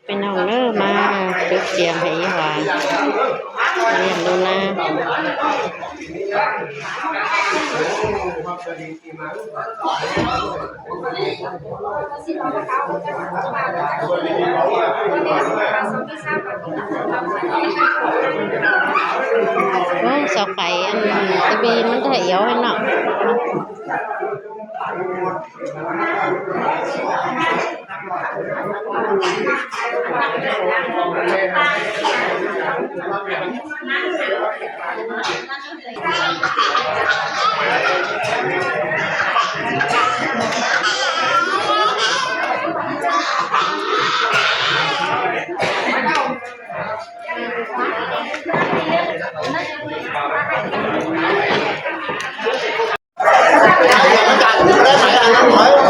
ພີ່ນ້ອງເດີ ມາຈຸດທຽນໃຫ້ອີ່ຫວາ ລ້ຽງດູນາ. ໂອ້ ສາວໄກ່ ອັນ ຕະບີມັນໄທອຽວໃຫ້ເນາະ.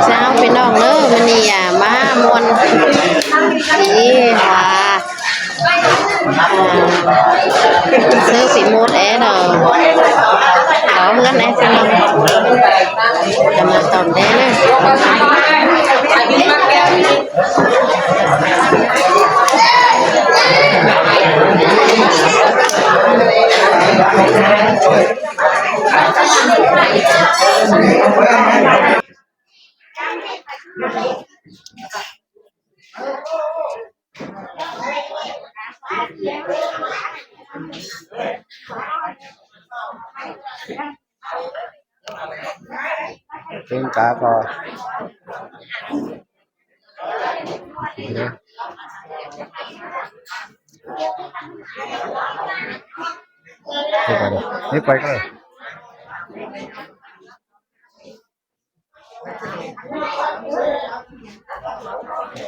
ເຈົ້າ ພີ່ນ້ອງເດີ ມື້ນີ້ ອ່າ ມາມ່ວນທີ່ວ່າ ອ່າ ຊື້ສີໝົດແອເດີ ລໍເຮືອນແອ ພີ່ນ້ອງ ຈະມາຕອນແດ່ເດີ. ເປັນກາກໍ ເຮັດໄປເລີຍ ເຮັດໄປກໍໄດ້.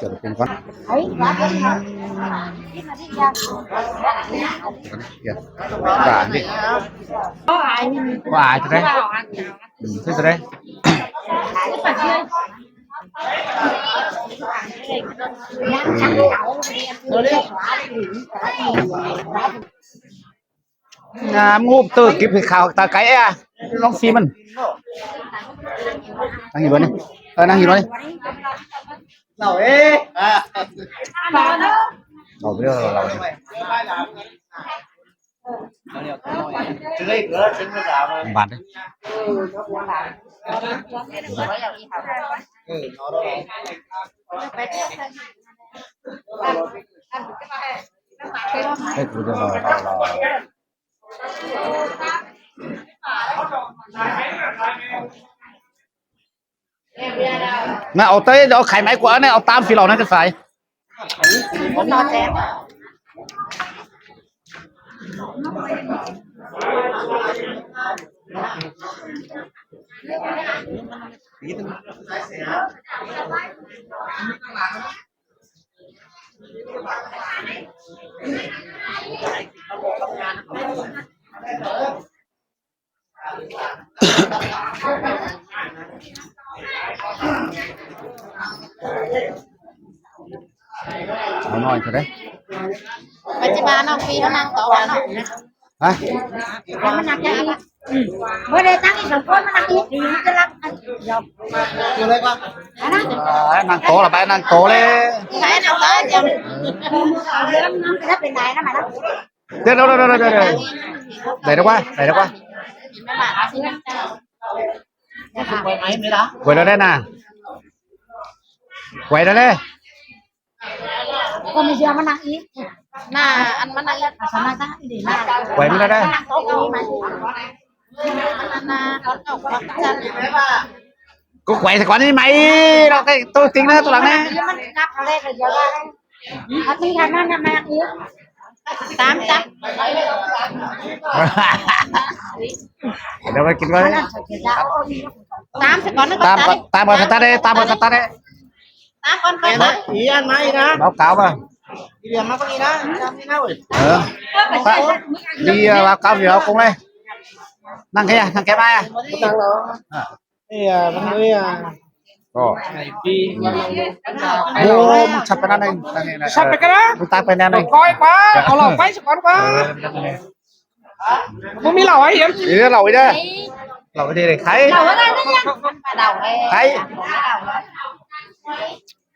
ຈະເປັນກ່ອນ ບາດນີ້ ວ່າອາຍເທົ່າໃດ? ອືມ ເທົ່າໃດ? ອືມ. ງາມງູບເຕີ ເກັບເຫັດຂາວຕາໄກອະ ລອງຊີມມັນ. ນັ່ງຢູ່ບໍ່ນີ້? ເອີ ນັ່ງຢູ່ບໍ່ນີ້? ເອົາເດ້ ເອົາໄປເດີ ເອົາໄປເດີ ບາດເດ້. ໃຫ້ກູຈະລອ ນະ ເອົາເຕີ ເອົາໄຂ່ໄມ້ກວ່າ ເອົາຕາມຟີເຫຼົ່ານັ້ນກະສາຍ. ເອົາໜ້ອຍເທົ່າໃດ? ປັດຈຸບັນນ້ອງປີເຮົານັ່ງໂຕະເນາະ. ຮະ? ໃຫ້ມັນນັ່ງຈັກອັນ. ອືມ ບໍ່ໄດ້ຕັ້ງອີກສອງຄົນ ມານັ່ງອີກ ດີ ມັນຈະລັບອັນດຽວ. ຢູ່ເລີຍກ່ອນ ເອີ ນັ່ງໂຕະລະ ໄປນັ່ງໂຕະເລີຍ ໄປນັ່ງໂຕະ ເອີ ເປັນໄດນະ ມານະ. ເດີ ເດີ ເດີ ເດີ ເດີ ໄດ້ດອກວ່າ ໄດ້ດອກວ່າ ໄວ້ແລ້ວເດ້ນະ ໄວ້ແລ້ວເດ້. ກໍມີເຊື່ອມານັ່ງອີກ ໜ້າອັນມານັ່ງອີກ ສາມາດນັ່ງອີກເດ້ ໄວ້ມາແລ້ວເດ້. ກໍໄວ້ຊະກ່ອນນີ້ໄໝ ເຮົາກໍໂຕຈິງນະ ໂຕຫຼັງນະ ມັນກັບເອົາເລີຍ ດຽວວ່າ ເອົາຕີທາງນັ້ນນະ ມາອີກ ຕາມຈັບ ດຽວໄປກິນກ່ອນ ຕາມຊະກ່ອນນະ ຕາມກ່ອນ ຕາມກ່ອນ ຕາມກ່ອນ ຕາມກ່ອນ ຕາມກ່ອນ ອີອັນມາອີກນະ ເອົາກາວມາ ອີເດຍມາເບິ່ງອີກນະ ຕາມນີ້ນະເວີຍ ເອີ ຕາ ເດຍວ່າກາວເດຍເອົາກົງເລີຍ ນັ່ງແກ ນັ່ງແກມາ ເອີ. ເອີຍ ມັນເອີຍ ກໍ ໂອ້ ມັນສັບໄປນັ້ນເອງ ສັບໄປກັນນະ ມັນຕາຍໄປນັ້ນເອງ ຄ່ອຍກວ່າ ເອົາເຫຼົ້າໄປຊະກ່ອນກວ່າ ເອີ ບໍ່ມີເຫຼົ້າໃຫ້ເຫັນ ເອີ ເຫຼົ້າໄວ້ເດີ ເຫຼົ້າໄວ້ເດີ ໄຂ່ ເຫຼົ້າໄວ້ເດີ ໄຂ່.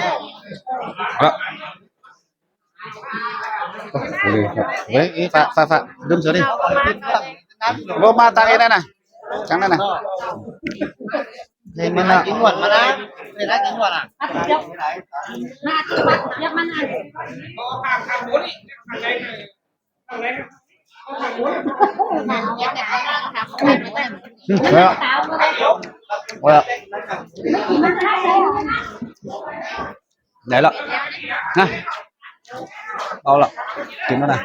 ເອົາລະ ໂອ້ຍ ເວີຍ ເອີ ຝາກ ຝາກ ຝາກ ດື່ມເສືອນີ້ ບໍ່ມາຕັກເອງນັ້ນນະ ຈັ່ງນັ້ນນະ ໃຫ້ມັນນະ ກິນນວດມານະ ເວລາກິນນວດອະ ອືມ ເອົາລະ ເອົາລະ ໄດ້ລະ ນະ ເອົາລະ ກິນແລ້ວນະ.